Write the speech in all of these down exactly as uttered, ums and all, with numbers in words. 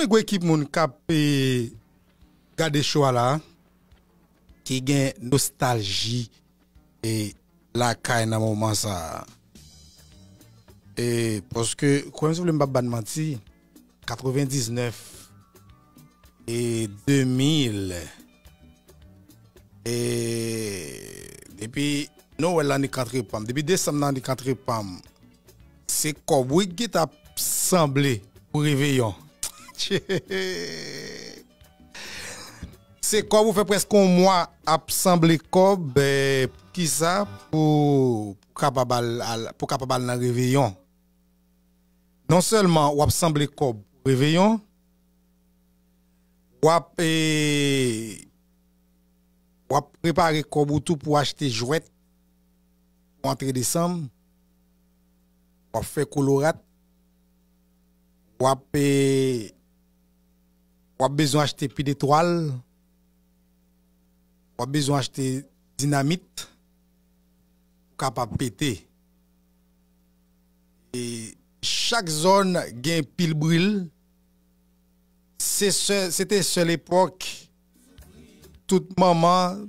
Yon gwo ekip moun k ap, e, gade show a la, ki gen nostalji, e, lakay nan moman sa a. E, paske, kwè m si w vle m p ap ba n manti, katrevendiznèf e de mil, e, depi Nwèl la annik antre pa m, depi desanm nan annik antre pa m, se kòb wi ki t ap sanble pou reveyon. Se kòb ou fè prèske yon mwa ap sanble kòb, eh, pou kisa? Pou, pou kapab al, al, pou kapab al nan reveyon. Non sèlman w ap sanble kòb pou reveyon, w ap, eh, w ap prepare kòb ou tou pou achte jwèt pou antre desanm, w ap fè kolorat, w ap, eh, w ap bezwen achte pil etwal, w ap bezwen achte dinamit pou kapab pete. E chak zòn gen pil bril. Se sè-, se te sèl epòk tout manman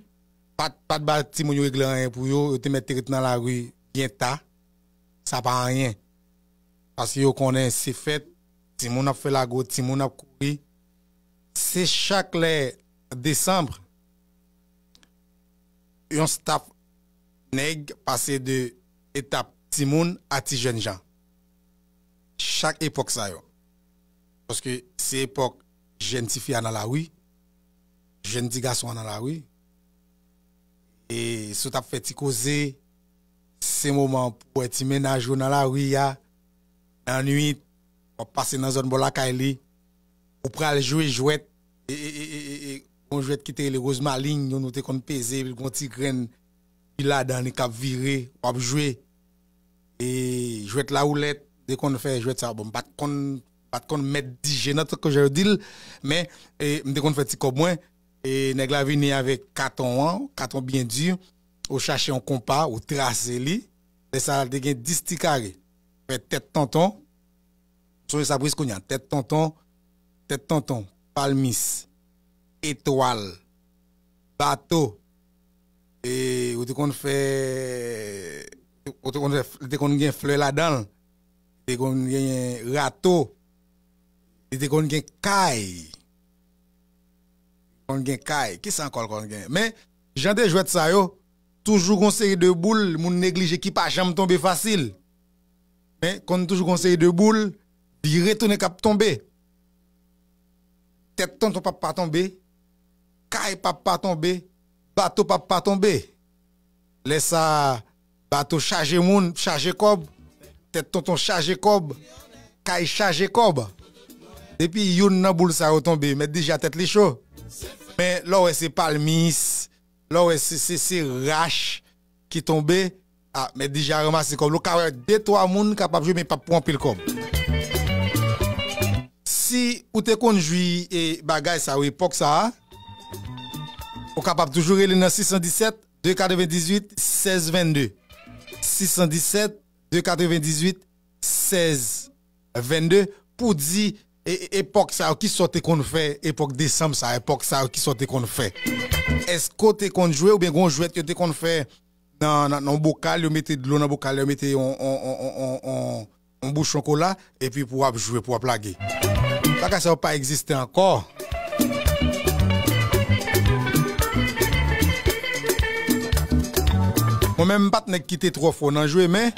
pa t, pa t ba timoun yo regle anyen pou yo, yo te mèt te ret nan lari byen ta. Sa pa anyen. Paske yo konnen se fèt, timoun ap fè lago, timoun ap kouri. Se chak lè desanm, yon staff nèg pase de etap timoun a ti jènjan. Chak epòk sa yo. Paske se epòk jèn tifi a nan lari, jèn ti gason an nan lari. E si w t ap fè ti koze, se moman pou w wè ti mennaj yo nan lari a, nan nwit, w ap pase nan zòn bò lakay li, ou pral jwe jwèt, e, e, e, e, e, e, yon jwèt ki te rele Rozmalin, youn nou te konn peze, epi l gon ti grenn, li ladan li k ap vire, w ap jwe. E jwèt lawoulèt, te konn fè jwèt sa. Bon, m pa t konn, pa t konn mèt di je nan, tankou jan yo di l, men, e, m te konn fè ti kòb mwen, e nèg la vini avèk katon an, katon byen di, ou chache yon konpa, ou trase li, lè sa a te gen dis ti kare, fè tèt tonton, sonje sa pou jis kounye a, tèt tonton, tèt tonton, palmis, etwal, bato, e, ou te konn fè, ou te konn fè, te konn gen flè ladan l, te konn gen rato, li te konn gen kay, konn gen kay, kisa ankò l konn gen? Men, jan de jwèt sa yo, toujou gon seri de boul, moun neglije ki pa janm tonbe fasil. Men, konn toujou gon seri de boul, vire tounen k ap tonbe. Tèt tonton p ap pa tonbe, kay p ap pa tonbe, bato p ap pa tonbe. Lè sa a, bato chaje moun, chaje kòb, tèt tonton chaje kòb, kay chaje kòb. Depi youn nan boul sa yo tonbe, mèt di je a tèt li cho. Men lè w wè se palmis, lè w wè se, se, se rach ki tonbe, a, mèt di je a ranmase kòb. Ou ka wè de twa moun kapab jwe, men p ap pran anpil kòb. Si ou te konn jwi, e, bagay sa yo epòk sa a, ou kapab toujou rele nan sis san disèt, de katrevendizuit, sèz vennde. Sis san disèt, de katrevendizuit, sèz vennde, pou di, e, e, epòk sa yo, kisa w te konn fè, epòk desanm sa, epòk sa yo, kisa w te konn fè? Èske w te konn jwe oubyen gon jwèt yo te konn fè nan, nan, nan yon bokal, yo mete dlo nan bokal, yo mete yon, yon, yon, yon, yon, yon bouchon kola, epi pou w ap jwe, pou w ap lage? Bagay sa yo pa egziste ankò. Mwen menm, m pa t nèg ki te twò fò nan jwe, men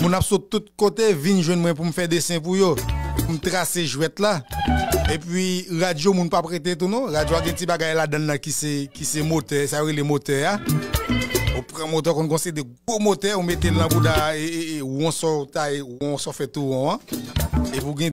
moun ap sot tout kote vin jwenn mwen pou m fè desen pou yo, pou m trase jwèt la. Epi radyo, moun p ap rete tou non. Radyo a gen ti bagay ladan l la ki se, ki se motè, sa yo rele motè a. Ou pran motè, konn gon seri de gwo motè, ou mete l nan bouda, e, e, e, won sa w taye, won sa w fè tou won an. Epi ou gen